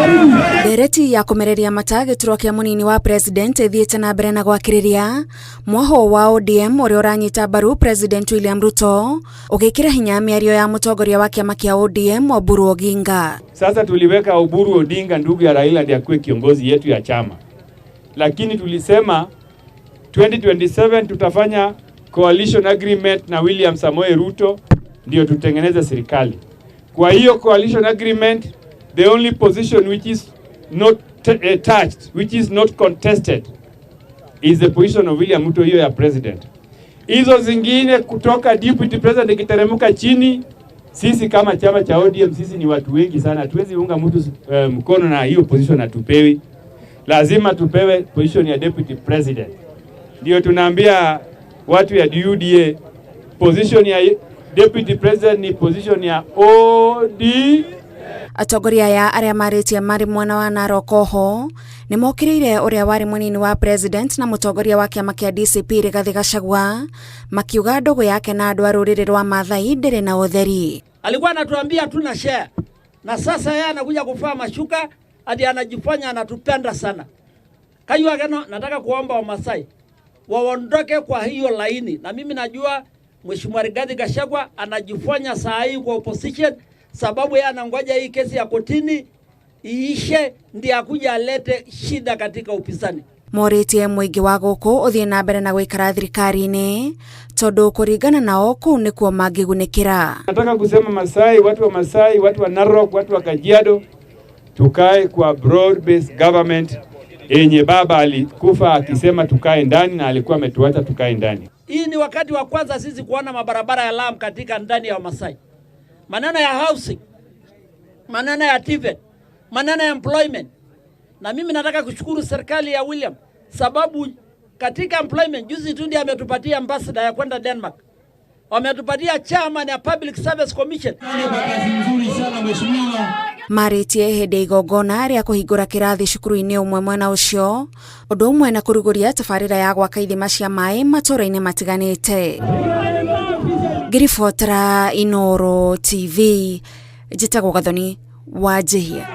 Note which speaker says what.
Speaker 1: Ndereti ya kũmereria mata gĩturwa kĩa mũnini wa president ĩthiĩte na mbere na gwakĩrĩria mwaho wa ODM ũrĩa ũranyita mbaru President William Ruto ũgĩkĩra hinya mĩario ya mũtongoria wa kĩama kĩa ODM Oburu Oginga.
Speaker 2: Sasa tuliweka Oburu Odinga ndugu ya Raila ndiye akuwe kiongozi yetu ya chama, lakini tulisema 2027 tutafanya coalition agreement na William Samoei Ruto ndio tutengeneze serikali. Kwa hiyo coalition agreement, the only position which is not touched, which is not contested, is the position of William Ruto, hiyo ya president. Hizo zingine kutoka deputy president ikiteremuka chini, sisi kama chama cha ODM, sisi ni watu wengi sana, hatuwezi unga mtu mkono na hiyo position hatupewi. Lazima tupewe position ya deputy president. Ndio tunaambia watu ya UDA, position ya deputy president ni position ya OD.
Speaker 1: Atongoria aya arĩa marĩtie marĩ mwena wa Narok oho nĩ mokĩrĩire ũrĩa warĩ mũnini wa president na mũtongoria wa kĩama kĩa DCP Rigathĩ Gachagua, makiuga ndũgũ yake na andũ a rũrĩrĩ rwa Maathai ndĩrĩ na ũtheri.
Speaker 3: Alikuwa anatuambia tuna share, na sasa yeye anakuja kuvaa mashuka hadi anajifanya anatupenda sana. Kayuageno, nataka kuomba Wamasai waondoke kwa hiyo laini, na mimi najua Mheshimiwa Rigathi Gachagua anajifanya saa hii kwa opposition, sababu yeye anangoja hii kesi ya kotini iishe ndiye akuja alete shida katika upinzani.
Speaker 1: Morĩtie mũingĩ wa gũkũ ũthiĩ na mbere na gũikara thirikari-inĩ tondũ kũringana nao kũu nĩkuo mangĩgunĩkĩra.
Speaker 2: Nataka kusema Masai, watu wa Masai, watu wa Narok, watu wa Kajiado, tukae kwa broad based government yenye baba alikufa akisema tukae ndani na alikuwa ametuacha tukae ndani.
Speaker 3: Hii ni wakati wa kwanza sisi kuona mabarabara ya lami katika ndani ya Wamasai. Maneno ya housing, maneno ya TVET, maneno ya employment. Na mimi nataka kushukuru serikali ya William sababu katika employment juzi tu ndiye ametupatia ambassador ya kwenda Denmark, wametupatia chairman ya Public Service Commission.
Speaker 1: Marĩtie hĩndĩ ya igongona rĩa kũhingũra kĩrathi cukuru-inĩ ũmwe mwena ũcio, ũndũ ũmwe na kũrugũria tabarĩra ya gwaka ithima cia maĩ matũũra-inĩ matiganĩte. Ngĩribotera Inooro TV, njĩtagwo Gathoni wa Njihia.